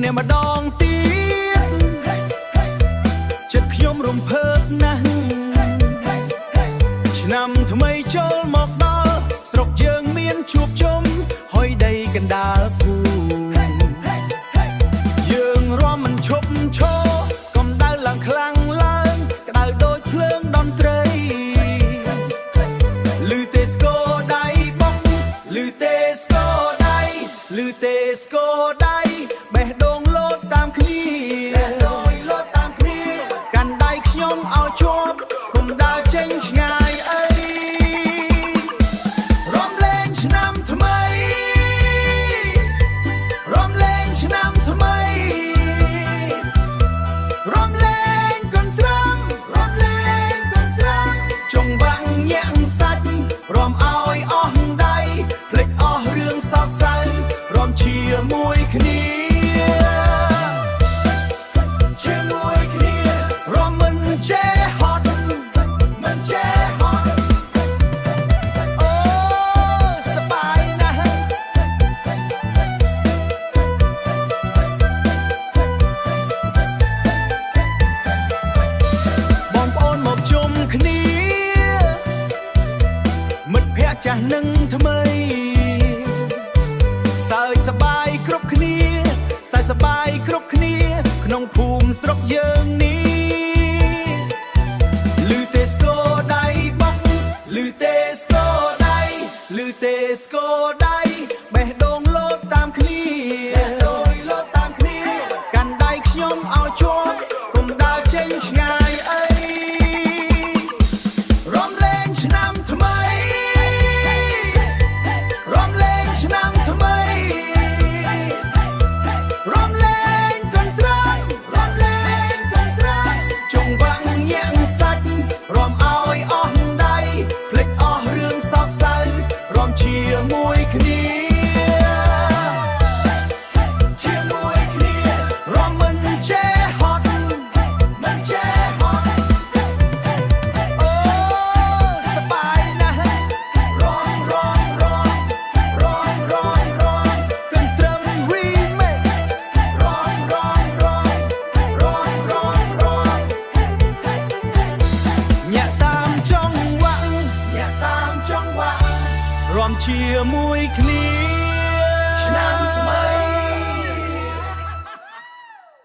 អ្នកម្ដងទៀតចិត្តខ្ញុំរំភើបណាស់ឆ្នាំថ្មីចូលមកដល់ស្រុកយើងមានជួបជុំហុយដីកណ្ដាលភូមិយើងរាំមិនឈប់ឈរកំដៅឡើងខ្លាំងឡើងក្តៅដូចភ្លើងតន្ត្រី ឮទេស្គរដៃបុកឮទេស្គរដៃឮទេស្គរដៃបេះដូងលោតតាមគ្នាបេះដូងលោតតាមគ្នាកាន់ដៃខ្ញុំឲ្យជាប់កុំដើរចេញឆ្ងាយអីរាំលេងឆ្នាំថ្មីរាំលេងឆ្នាំថ្មី រាំលេងកន្ទ្រឹមរាំលេងកន្ទ្រឹមចង្វាក់ញាក់សាច់រាំឲ្យអស់ដៃភ្លេចអស់រឿងសោកសៅរាំជាមួយគ្នាជាមួយគ្នារាំមិនចេះហត់មិនចេះហត់អូសប្បាយណាស់ បងប្អូនមកជុំគ្នា មិត្តភ័ក្តិចាស់និងថ្មីសើចសប្បាយគ្រប់គ្នាសើចសប្បាយគ្រប់គ្នា ក្នុងភូមិស្រុកយើងនេះ។